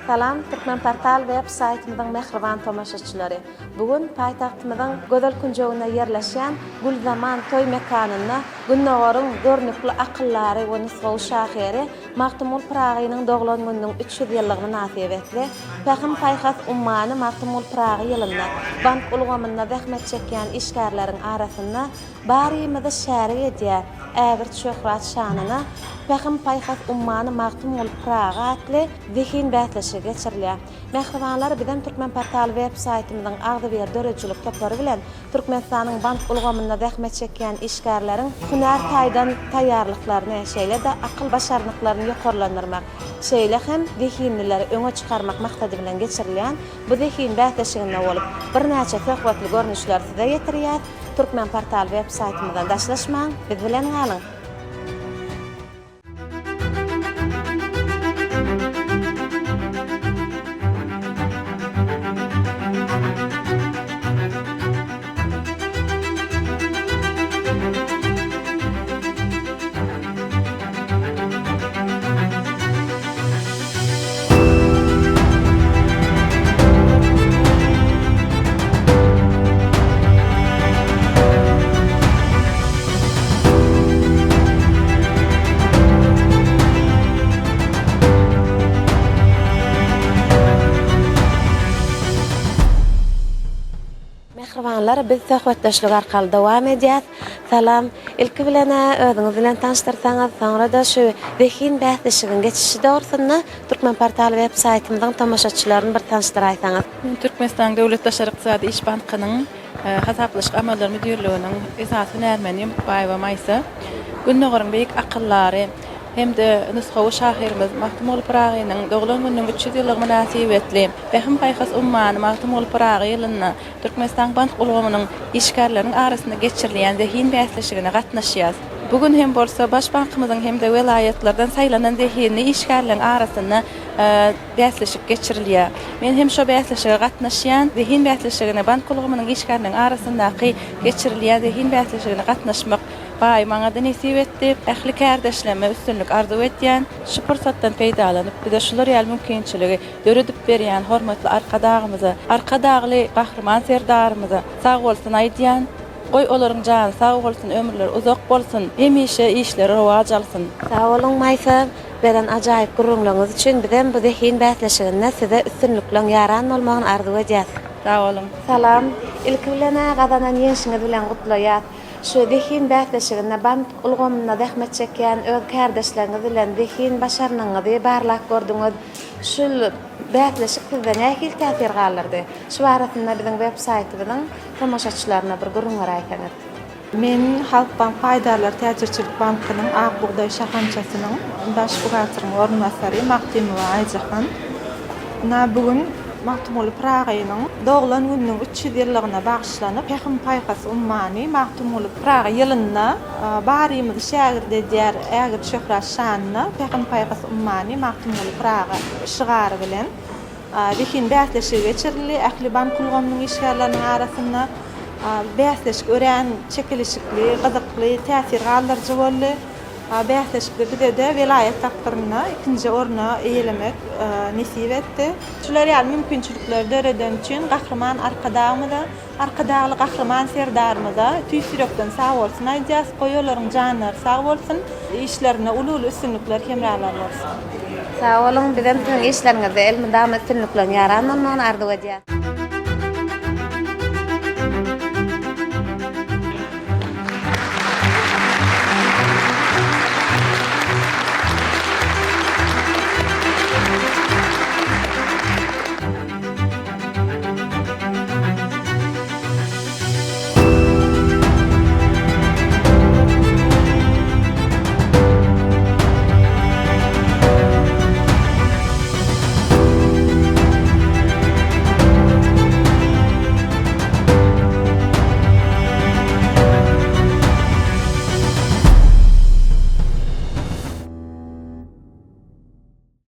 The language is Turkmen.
Salam Türkmenportal web saýtymyzyň mähriban tomaşaçylary! Bu gün paýtagtymyzyň gözel künjeginde ýerleşýän Gülzaman toý mekanynda Gündogaryň görnükli akyldary we nusgawy şahyry Magtymguly Pyragynyň doglan gününiň 300 ýyllygy mynasybetli Pähim-paýhas ummany Magtymguly Pyragy ýylynda bank ulgamynda zähmet çekýän işgärleriň arasynda barymyzy şärik edýär ägirt şöhrat-şanyna Pähim-paýhas ummany Magtymguly Pyragy atly zehin bäsleşigi geçirilýär. Mähribanlar bizem Türkmenportal web saýtymyzyň agzybir döredijilik topary bilen Türkmenistanyň bank ulgamynda zähmet çekýän işgärleriň hünär taýdan taýýarlyklaryny, şeýle-de akyl başarnyklaryny ýokarlandyrmak, şeýle hem zehinlileri öňe çykarmak maksady bilen geçirilýän bu zehin bäsleşiginde bolup, birnäçe söhbetli görnüşleri size ýetirýäs. Türkmenportal web saýtymyzdan daşlaşmaň, biz bilen galyň! Mähribanlar, biz söhbetdeşlik arkaly dowam edýäs. Salam. Ilki bilen-ä özüňiz bilen tanyşdyrsaňyz, soňra-da şu zehin bäsleşigiň geçişi dogrusynda Türkmenportal web saýtymyzyň tomaşaçylaryny bir tanyşdyraýsaňyz. Men Türkmenistanyň Döwlet daşary ykdysady iş bankynyň Hasaplaşyk amallary müdirliginiň esasy hünärmeni Ýomutbaýewa Maýsa. Gündogaryň beýik akyldary hem-de nusgawy şahyrymyz Magtymguly Pyragynyň doglan gününiň 300 ýyllygy mynasybetli Pähim-paýhas ummany Magtymguly Pyragy ýylynda Türkmenistan bank ulgamynyň işgärleriniň arasynda geçirilýän zehin bäsleşigine gatnaşýar. Bu gün hem bolsa Baş bankymyzyň hem-de welaýatlardan saýlanan zehinli işgärleriň arasynda bäsleşik geçirilýär. Men hem şo bäsleşige gatnaşýan. Zehin bäsleşigine bank ulgamynyň işgärleriniň arasyndaky geçirilýän zehin bäsleşigine gatnaşmak baýy maňa-da nesip etdi. Ähli kärdeşlerime üstünlik arzuw edýän. Şu pursatdan peýdalanyp, bize şular ýaly mümkinçiligi döredip berýän hormatly Arkadagymyza, Arkadagly Gahryman Serdarymyza sag bolsun aýdýan. Goý olaryň jany sag bolsun, ömürleri uzak bolsun, hemişe işleri rowaç alsyn. Sag boluň Maýsa, beren ajaýyp gürrüňleriňiz üçin bizem bu zehin bäsleşiginde size üstünlikleň ýaran bolmagyny arzuw edýäs. Sag boluň. Salam. Ilki bilen-ä gazanan ýeňşiňiz bilen gutlaýas. Şu zehin bäsleşiginde bank ulgamynda zähmet çekýän öz kärdeşleriňiz bilen zehin başarnygyňyzy barlap gördüňiz. Şul bäsleşik sizde nähili täsir galdyrdy? Şu barasynda biziň web saýtymyzyň tomaşaçylaryna bir gürrüň beräýseňiz. Men Halkbank paýdarlar täjirçilik bankynyň Ak bugdaý şahamçasynyň baş buhgalteriň orunbasary Magtymowa Aýjahan. Ynha, bu gün Magtymguly Pyragynyň doglan gününiň 300 ýyllygyna bagyşlanyp, Pähim-paýhas ummany Magtymguly Pyragy ýylynda barymyzy şägirt edýär ägirt şöhrat şanyna Pähim-paýhas ummany Magtymguly Pyragy şygary bilen Zehin bäsleşigi geçirildi. Ähli bank ulgamynyň işgärleriniň arasynda bäsleşik örän çekeleşikli, gyzykly, täsir galdyryjy boldy. Bäsleşikde bize-de welaýat tapgyrynda ikinji orny eýelemek nesip etdi. Şular ýaly mümkinçilikleri döredeni üçin Gahryman Arkadagymyza, Arkadagly Gahryman Serdarymyza tüýs ýürekden sagbolsun aýdýas, goý olaryň janlary sag bolsun, işlerinde uly-uly üstünlikler hemralary bolsun. Sag boluň, bizem siziň işleriňizde elmydama üstünlikleriň ýaran bolmagyny arzuw edýäs.